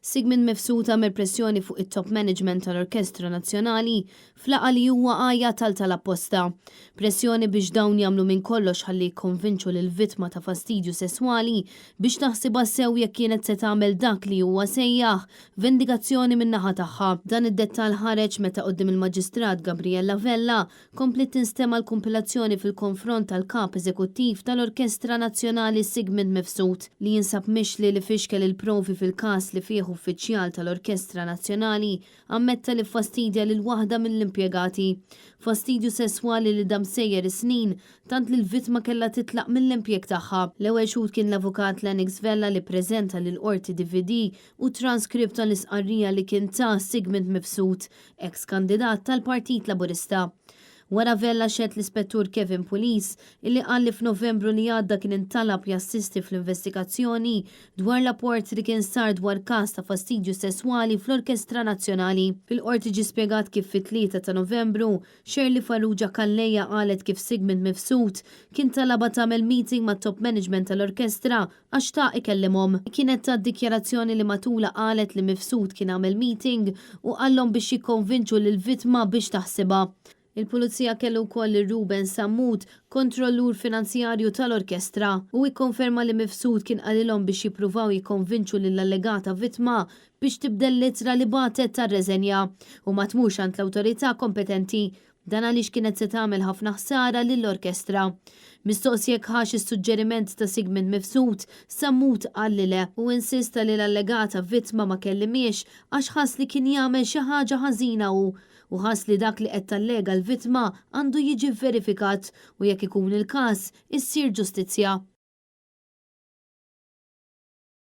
Sigmund Mifsud għamel pressjoni fuq it-top management tal-Orkestra Nazzjonali f'laqgħa li huwa għajjat għal tal-apposta. Pressjoni biex dawn jagħmlu minn kollox ħalli jikkonvinċu lill-vittma ta' fastidju sesswali biex taħsibha sew jekk kienet se tagħmel dak li huwa sejjaħ vendikazzjoni min-naħa tagħha. Dan id-dettall ħareġ meta quddiem il-Maġistrat Gabriella Vella Kompliet tinstema' l-kumpilazzjoni fil-konfront tal-Kap Eżekuttiv tal-Orkestra Nazzjonali Sigmund Mifsud, li jinsab mixli li fixkel il-provi fil-każ li fih uffiċjal tal-Orkestra Nazzjonali ammetta li ffastidja lil waħda mill-impjegati. Fastidju sesswali li dam sejjer is-snin, tant li l-vittma kellha titlaq mill-impjieg tagħha. L-ewwel xhud kien l-Avukat Lennox Vella li ppreżenta lill-Qorti DVD u transkript tal-istqarrija li kien ta Sigmund Mifsud eks kandidat tal-Partit Laburista. Wara Vella xehed l-Ispettur Kevin Pulis illi qal li f'Novembru li għadda kien intalab jassisti fl-investigazzjoni dwar rapport li kien sar dwar każ ta' fastidju sesswali fl-Orkestra Nazzjonali. Fil-Qorti ġie spjegat kif fit-3 ta' Novembru, Shirley Farrugia Calleja qalet kif Sigmund Mifsud kien talabha tagħmel meeting mat-top management tal-orkestra għax xtaq ikellimhom. Kienet tat dikjarazzjoni li matulha qalet li Mifsud kien għamel meeting u qallhom biex jikkonvinċu lill-vittma biex taħsibha. Il-Pulizija kellu wkoll lil Ruben Sammut, kontrollur finanzjarju tal-orkestra. Hu ikkonferma li Mifsud kien qalilhom biex jippruvaw jikkonvinċu lill-allegata vittma biex tibdel l-ittra li bagħtet tar-reżenja u ma tmurx għand l-awtorità kompetenti. Dan għaliex kienet se tagħmel ħafna ħsara lill-orkestra. Mistoqsi jekk ħax is-suġġeriment ta' Sigmund Mifsud, Sammut qal li le u insista li l-allegata vittma ma kellimhiex għax ħass li kien jagħmel xi ħaġa ħażina hu u ħass li dak li qed tallega l-vittma għandu jiġi vverifikat u jekk ikun il-każ, issir ġustizzja.